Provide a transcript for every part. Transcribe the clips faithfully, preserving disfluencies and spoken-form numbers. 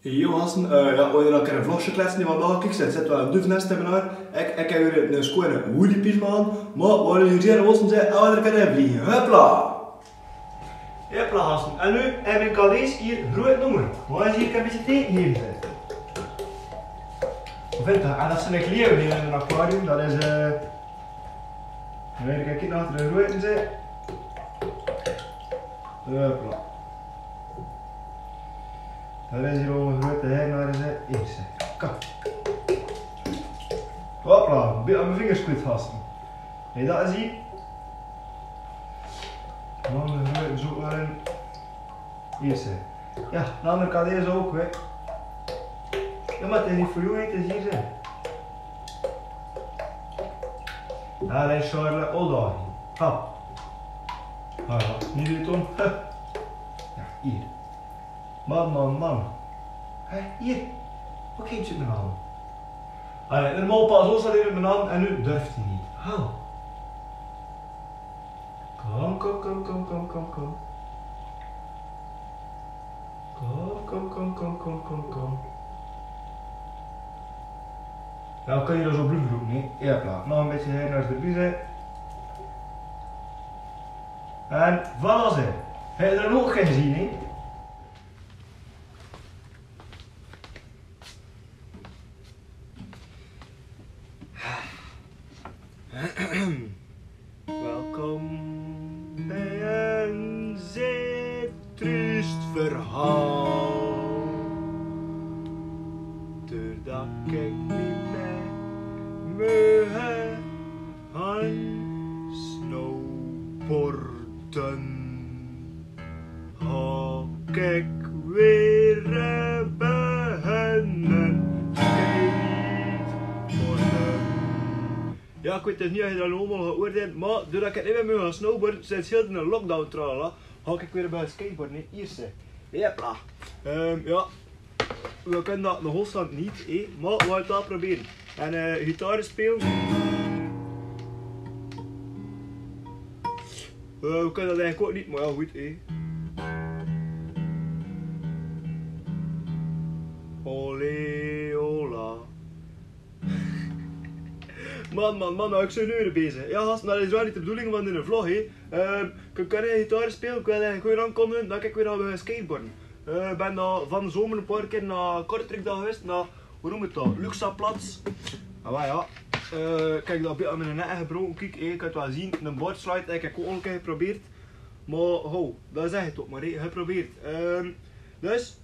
Jo, gasten, eh, ja, wi d'r 'n kier 'n vlogje kletsen, want dan kiek ze, zet waal 'n duf neste meneer. Ik, ik heb hier 'n schone hoodie-pyjama aan, maar waal hier zeer ossen ze, en waal 'n kier vliegen. Hupla! Hupla, gasten. En nu heb ik al deze hier groot nummer. Waar is hier capaciteit hier? Of vindt dat? Ah, dat zijn de kleeuwen hier in 'n aquarium. Dat is, eh, dan weet ik, kiek, achter de groeten ze. Hupla. Dat is hier 'n groete hernaar, is 't eerste. Kom. Hopla, be-, aan mijn vingers kwijt, gasten. Hey, dat is hier. Dan de groete zo aan. Eerste. Ja, de andere kant is ook, hè. Ja, maar het is niet voor jou, het is hier, hè. Daar is Charles Oldal. Hap. Ah, ja, niet doen, Tom. Ja, hier. Man, man, man. Hè, hier. Wat geeft het nou? Allee, normaal pas zo staat hij in mijn hand en nu durft hij niet. Hou. Kom, kom, kom, kom, kom, kom, kom. Kom, kom, kom, kom, kom, kom, kom. Nou, kan je dat zo blijven doen, nee? Ja, klaar. Nog een beetje her naar de biezen. En voilà, ze. Hè, d'r nog geen zin in. Welkom bij een zeer triest verhaal. Doordat ik niet meer mee aan snowboarden. Hou ik weer, eh, beginnen skateboarden. Ja, ik weet dus niet of je dat allemaal gehoord hebt, maar doordat ik niet meer mag gaan snowboarden, sinds heel de lockdown, tralala, hou ik weer bij skateboarden, hè, eerste. Jepla. Ehm, ja. We kunnen dat nog Holland niet, hè, maar we gaan het wel proberen. En, eh, gitaar spelen. Eh, we kunnen dat eigenlijk ook niet, maar ja, goed, hè. Olé, ola. Man, man, man, nou, ik zou nu weer bezig. Ja, gasten, dat is wel niet de bedoeling van de vlog, hè. Ehm, ik kan geen gitaar spelen, ik wil eigenlijk gewoon aankomen dat ik weer ga beginnen skateboarden. Eh, ik ben daar van de zomer een paar keer naar Kortrijk daar geweest, naar, hoe noem het dat? Luxaplatz. Ah, maar ja. Eh, kijk, dat heb ik aan mijn nek gebroken. Kijk, hè, ik kan het wel zien. Een boardslide heb ik ook al een keer geprobeerd. Maar, ho, dat zeg ik toch maar, hè. Geprobeerd. Ehm, dus,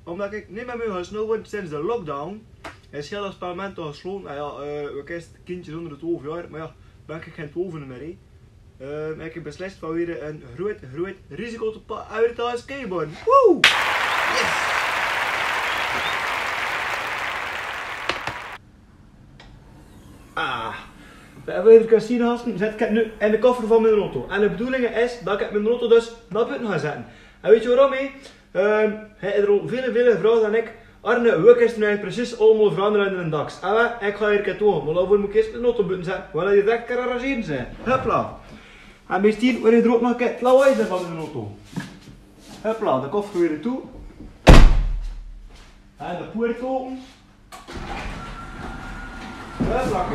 omdat ik niet meer mag gaan snowboarden sinds de lockdown, is heel dat spelment al gesloten. Nou ja, eh, we kennen kindjes onder de twaalf jaar, maar ja, ben ik geen twaalf meer, hè. Ehm, ik heb beslist van weer een groot, groot risico te pakken en weer te gaan skateboarden. Woe! Yes! Ah. We hebben even kunnen zien, gasten, zet ik het nu in de koffer van mijn auto. En de bedoeling is dat ik het mijn auto dus naar buiten ga zetten. En weet je waarom, hè? Ehm, hij is er al veel, veel gevraagd en ik, Arne, wat is nu precies allemaal veranderen in de daks? Ah, wel, ik ga hier katoen, maar daarvoor moet ik eerst mijn auto buiten zetten, want die direct kan arrangeren zijn. Hopla. En misschien wil je er ook nog het lawaai zijn van de auto. Hopla, de koffer weer toe. En de poort open. Hopla.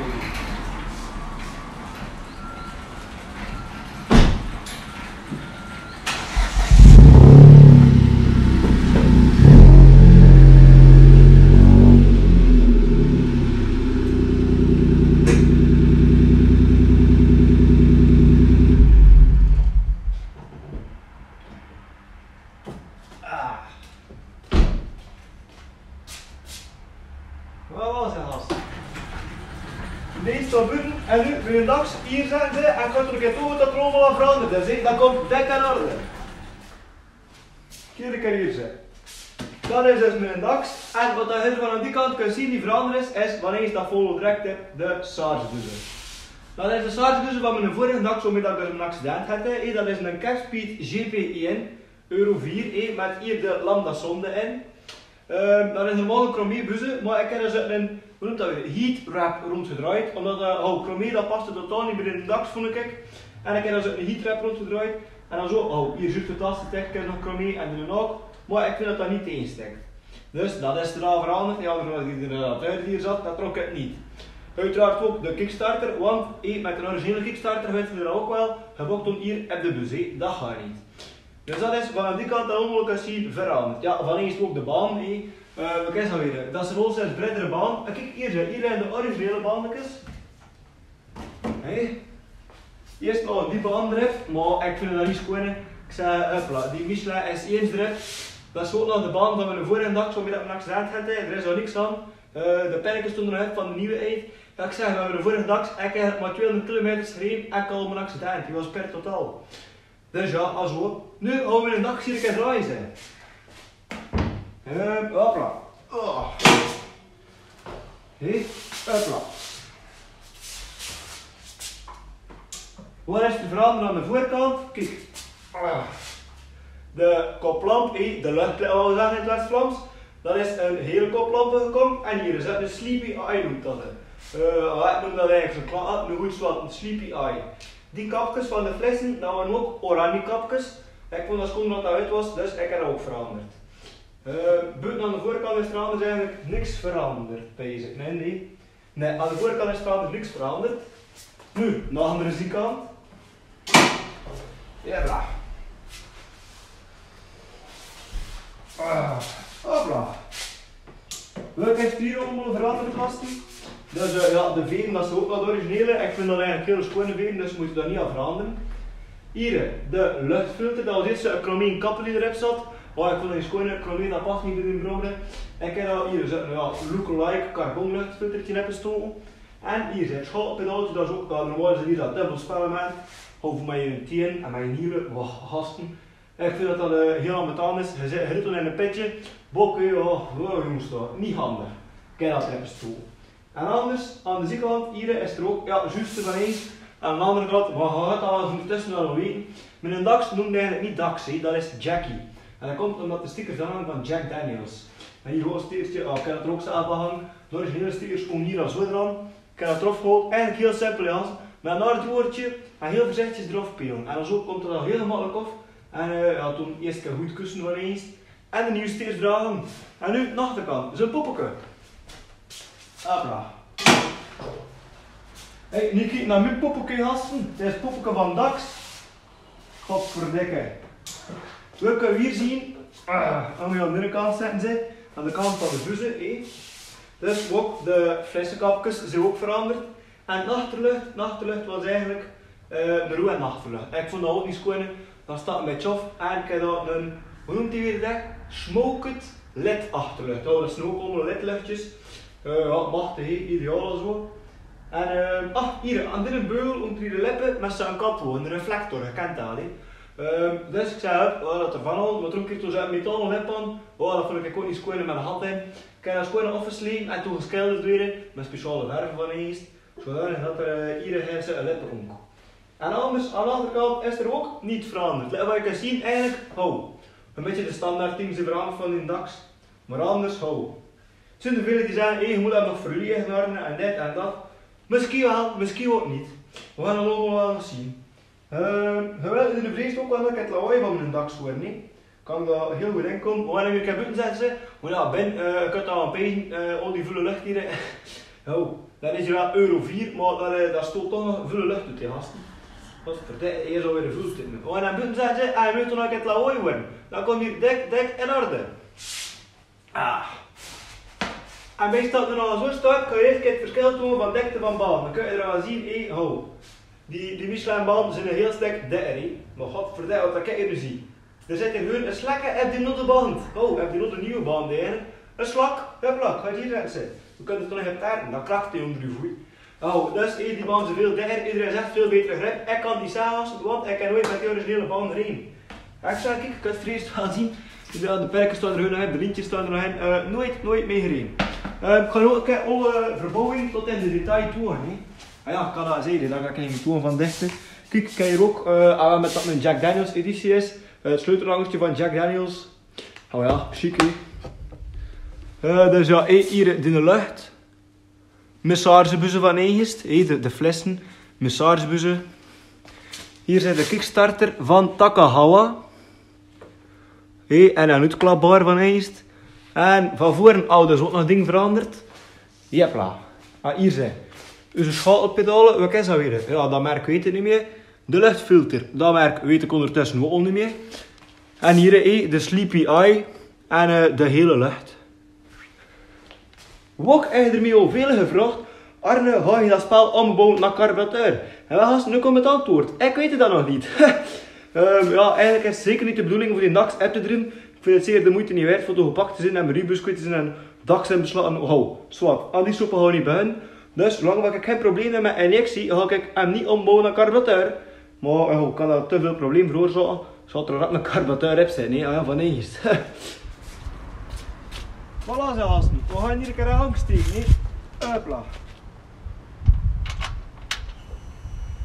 Ah. Waar was hij, gast? Deze tot buiten en nu weer een daks hier zetten en kan er toch dat er allemaal aan veranderen. Dus dat komt dik in orde. Kiek, kiek hier, zeg. Dat is dus mijn daks. En wat je hier van aan die kant kunt zien die veranderd is, is wanneer je dat vol direct hebt, de charge dus. Dat is de charge dus van mijn vorige daks, zometeen dat ik dus een accident had. Hè. Dat is een Catspeed G P één. Euro vier, hè, met hier de lambda sonde in. Ehm, dat is normaal een chromé buze, maar ik heb er zo'n, hoe noemt dat weer, heat wrap rondgedraaid, omdat, eh, oh, chromé, dat paste totaal niet bij de daks, vond ik. En ik heb er zo'n heat wrap rondgedraaid. En dan zo, oh, hier zit het laatste tekje nog chromé en dan ook. Maar ik vind dat dat niet tegenstek. Dus dat is d'r al veranderd. Ja, d'r generator die d'r zat, dat trok 't neet. Oeteraard ouch de kickstarter, want ei, mit d'n originele kickstarter wèt geer dat ouch waal, höb ouch toen hie op de bus, ei, dat geit neet. Dus dat is van die kant allemaol gezeen veranderd. Ja, van ins ouch de band, ei. Eh, veer kènne ze weer. Dat is 'n Rolls-Royce bredere band. Eh, kiek, hie, hie ligke de originele bandekes. Hè? Ierst nog die band d'rop, mer ich vinj dat neet sjoon. Ich zag, hupla, die Michelin S één d'rop. Dat is ouch nog de band van mien vörige daks, wo ich mien accident had, hè. D'r is ouch niks aan. Eh, de pennekes stonde nog op van de nuuj eet. Ja, ich zag, van mien vörige daks, ich höb mer tweehonderd kilometer gereden, ich had al mien accident. Die waas per totaal. Dus ja, also, noe gaon v'r de daks hie ins reize. Hup, hopla. Oh. Hè, hopla. Wat is d'r veranderd aan de veurkant? Kiek. Ah. De koplamp, hè, de lucht, wie v'r zagte in 't West-Vlaams. Dat is 'n hele koplamp gekómme. En hie is 'n sleepy eye, neemt dat. Eh, wie neeme dat eigelik? 'n Kla-, 'n good soort, 'n sleepy eye. Die kapkes van de flesse, dat wore ouch oranje kapkes. Ich vónj dat sjoon dat dat wit waas, dus ich höb dat ouch veranderd. Eh, bute aan de veurkant is trouwens eigelik niks veranderd, pijs ich. Nae, nae. Nae, aan de veurkant is trouwens niks veranderd. Noe, nao de anger ziekant. Ja, bra. Ah, hopla. Wat is hie allemaol veranderd, gaste? Dus, eh, ja, de veren, dat is ouch nog 't originele. Ich vinj dat eigelik 'n hiel sjoon veren, dus mót geer dat neet aan verandere. Hie, de luchtfilter, dat waas ierst 'n chromeer kap die d'rop zat. Oh, ich vónj dat neet sjoon, chromeer, dat pas neet bie d'n Brommer. Ich höb dao hie zo'n, ja, lookalike carbonluchtfilterke op gestoke. En hie is 't sjakelpedaalke, dat is ouch, ja, normaal zeen hie dat dubbel spellement. Hou veur mien tieën en mien hiele, wach, gaste. Ich vinj dat dat, eh, hiel ambetant is. Hae zit, hae zit in 'n petje. Bokke, ja, ja, jónges, dat neet hendig. Kin dat effe toe. En angers, aan de ziekant, hie is d'r ouch, ja, zjus van ins. En aan de anger kant, mer hae haet dat al íntösse al weten. Mien daks neem ich eigelik neet daks, hè, dat is Jackie. En dat kump ómdat de stickers d'r aan hange van Jack Daniels. En hie waas 't ierste, oh, kin dat d'r ouch zelf aan hange. De originele stickers kómme hie al zo d'raan. Ich höb dat d'rof gehaold, eigelik hiel simpel, jao. Mit 'n aardewoordje en hiel veurzichtig d'rof pele. En dan zo kump dat al hiel gemakkelik of. En, eh, jao, toen ierst 'n good kusse van ins. En de nuuj stickers d'raan. En noe, nao de achterkant. Zoe'n poppeke. Hopla. Hey, Nicky, nao mien poppeke, gaste. Dit is poppeke van daks. Godverdikke. Wie kinne hie zeen, ah, aan de anger kant zètte ze, aan de kant van de buze, hè. Dus ouch de flessekapkes zeen ouch veranderd. En 't achterlucht, 't achterlucht waas eigelik, eh, 'n roeë achterlucht. Ich vónj dat ouch neet sjoon, dat staot 'n bietje of. En ich höb dao 'n, wie neump die weer, dat? Smoked led achterlucht. Oh, dat zeen ouch allemaol ledluchtjes. Eh, jao, machtig, hè, ideaal en zo. En, eh, ah, hie, aan d'n beul ónger de leppe, mit zoe'n kap, 'n reflector, geer kènt dat, hè. Eh, dus ich zag, hup, oh, dat d'rvan haole, mer toen kreeg 'r zoe'n metale lep aan. Oh, dat vónj ich ouch neet sjoon, mer dat haet 'r. Ich höb dat sjoon ofgeslepe en toen geschilderd weer, mit speciale verf van ins. Zoeëdanig dat 'r, eh, hie haet 'n lep ónger. En angers, aan de anger kant is 'r ouch neet veranderd. Laot ich ins zeen, eigelik, oh, 'n bietje de standaard dinger zeen veranderd van d'n daks. Mer angers, ho. D'r zeen d'r väöl die zègke, hey, geer mót 'm nog verleeg maake en dit en dat. Mesjien waal, mesjien ouch neet. Veer gaon 't allemaol waal zeen. Ehm, geweldig, in de vrees ouch waal dat 't lawaai van miene daks wuuert, hè. Kan dao hiel good in kómme. Mer wen ich bute zèt, zègke ze, mer jao, Ben, eh, ich höb dao 'n bietje, eh, al die völle lech hie. Oh, dat is waal euro veer, mer dat, eh, dao stoot toch nog völle lech oet, hè, gaste. Dat is veur de, hie is alweer de völle stik mit. Mer wen ich bute zèt, zègke ze, ah, ich mót toch nog 't lawaai wuuert. Dan kump hie dèk, dèk in orde. Ah. En meistal dan, es 't zo steit, kins se ech 't versjil toeë van dekte van bande. Dan kins se d'r aan zeen, hè, ho. Die, die Michelin-bande zeen 'n hiel stèk dekker, hè. Mer godverdomme, wat kan ich hie zeen? D'r zit hie gewoon 'n slak op die nuuje band. Ho, op die nuuje bande, hè. 'n Slak, 'n slak, wat hie zit. Veer kónne 't toch neet op taarten, dan kracht die ónger die voet. Oh, dus, hè, die bande zeen väöl dekker, ederein zaet väöl beter grip. Ich kan die zelfs, want ich kan noeats mit die originele bande rieje. Jao, ich zag, kiek, ich kan 't vries waal zeen. Die, de perkes staon d'r nog in, de lintjes staon d'r nog in. Eh, noeats, noeats mieë gereden. Eh, ich kan ouch, kiek, alle verbouwing tot in de detail toeë, hè. Ah jao, ich kan dat zeen, dat kan ich neet toeë van dekte. Kiek, ich kan hie ouch, eh, ah, mit dat, mit Jack Daniels editie is. Eh, 't sleutelhangerke van Jack Daniels. Oh jao, sjiek, hè. Eh, dus jao, hie, hie, die lech. Massagebuze van ierst, hè, de, de flesse, massagebuze. Hie zit de kickstarter van Takahawa. Hè, en 'n oetklapbaar van ierst. En van veuren ouch is ouch nog ding veranderd. Jepla. Ah, hie zeen. Us sjakelpedale, wat is dat weer? Jao, dat merk weit ik neet mee. De luchfilter, dat merk weit ik ondertösse ouch al neet mee. En hie, eh, de Sleepy Eye en, eh, de hele luch. Wok, ich d'r mich al väöl gevraog: Arne, gaon ich dat spel ombouwe nao carburateur? En waal, noe kump 't antwoord. Ich weit dat nog neet. Ehm, jao, eigelik is 't zeker neet de bedoeling veur dien daks op te druie. Ich vinj 't zeker de meujte neet waerd veur te gepak te zeen en mien ruubus kwiet te zeen en daks in beslag. Hou, zwart. Aan die soep gaon ich neet beginne. Dus, zolang dat ich gein probleem höb mit injectie, gaon ich 'm neet ombouwe nao carburateur. Mer, eh, hou, kan dat te väöl probleem veroorzake, zal d'r rap eine carburateur op zeen, hè? Ah, jao, van ins. Voilà, ze gasten. Waal, gaon hie 'ne kier aansteke, hè? Hopla.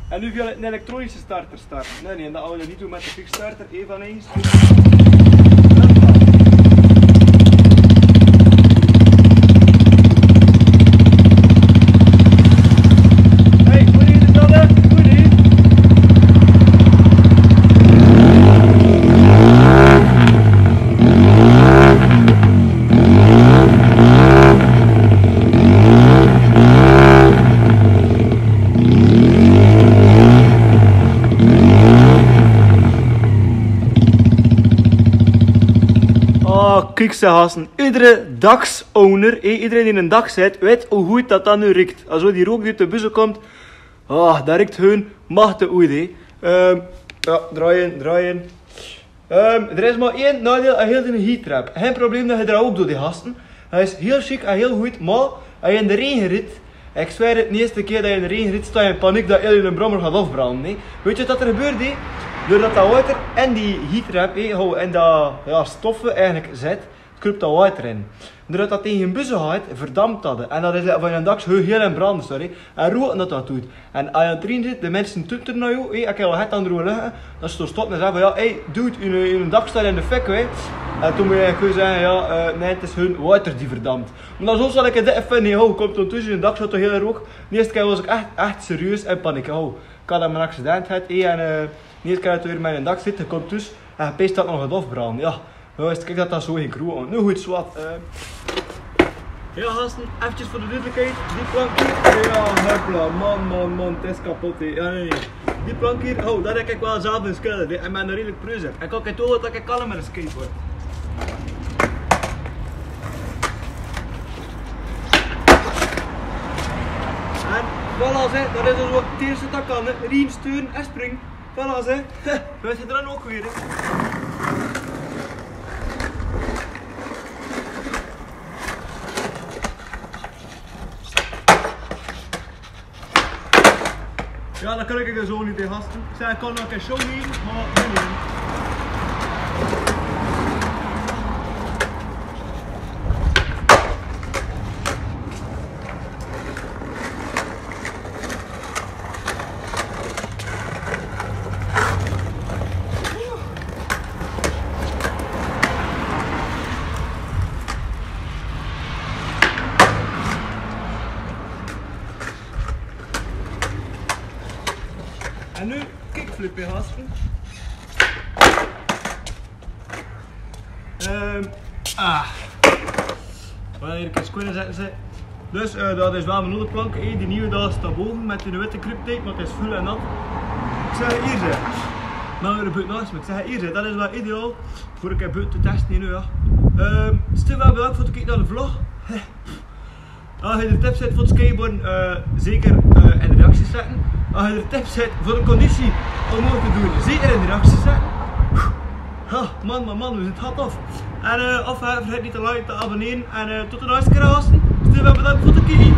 En noe via 'ne elektronische starter starte. Nae, nae, dat gaon v'r neet doon mit de kickstarter, hè, van ins. Ah, kiek, ze gasten. Iedere daks-owner, eh, iederein dae 'nen daks haet, weit wie good dat dat noe riek. Alsoh, die rook dae oet de bus kump, ah, dat riek gewoon machtig good, hè. Ehm, jao, drejje, drejje. Ehm, d'r is mer ein nadeil aan hiel dien heatrap. Gein probleem, dat höb ich ouch door, ze gasten. Hae is hiel sjiek en hiel good, mer es se in de raen riets, ich zweer 't, d'n ieëste kier dat se in de raen riets, staos se in paniek dat hiel dien brommer gaot aafbrande, hè. Wets se wat d'r gebeurt, hè? Doordat dat water in die heatrap, hè, hou, in dat, jao, stoffe eigelik zit, kruup dat water in. Doordat dat taenge bus geit, verdamp dat. En dat is, eh, van dien daks hiel, hiel in brande, sorry. En rook dat dat doot. En es se d'r in zits, de minse tuuteren nao dich, hè, ich höb al get aan de rook ligke, dat ze dao stoppe en zègke van: jao, hey dude, dien, dien daks steit in de fik, hè. En toen mós se gewoon zègke: jao, eh, nae, 't is gewoon water dat verdamp. Mer dan zoe zal ich 't effe neet, hou, kump d'r dus, dien daks steit toch hiel rook. D'n ieëste kier waas ich ech, ech serieus in paniek, hou. Ich had mer 'n accident gehad, hè, en, eh, d'n ieëste kier dat d'r weer mien daks zit, kump dus, en pees dat nog gaot aafbrande, jao. Jao, is, kiek, dat dat zoe ging roke. Noe good, zwart. Eh. Jao, gasten, effekes veur de dudelikheid. Die plank hie, jao, hopla, man, man, man, 't is kapot, hè. Jao, nae, nae. Die plank hie, oh, dat höb ich waal zelf in schilder, hè. En mer 'n redelijk prijs, hè. En kiek, ich doon wat ich kan mit 'n skateboard. En voilà, ze, dat is dus wat 't ieëste dat ich kan, hè. Riem, steun en spring. Voilà, ze. Wat is d'r dan ouch weer, hè? Jao, dat kan ich dus ouch neet, hè, gasten. Ich zag, ich kan nog 'n show hie, mer nae, nae. En noe kickflip, hè, gasten. Ehm, ah. Wanneer ik eens kunnen zetten ze. Dus, eh, dat is waal mien olle plank, hè. Die nieje, dat is daobove mit die witte griptape, want 't is vuul en nat. Ik zag 't hie, ze. Mer weer buiten naast mich. Ik zag 't hie, ze. Dat is waal ideaal veur 'ne kier buiten te teste, hè, jao. Ehm, Steve, bedankt veur 't kieke nao de vlog. As ge d'r tip zet veur 't skateboarden, eh, zeker, eh, in de reacties zette. As ge d'r tip zet veur de conditie om moeite te doon, zeker in de reacties zette. Ha, man, man, man, we zeen 't hard aaf. En, eh, of, eh, vergeet neet te liken, te abonneren. En, eh, tot de nächste kier, gasten. Steve, bedankt veur 't kieke.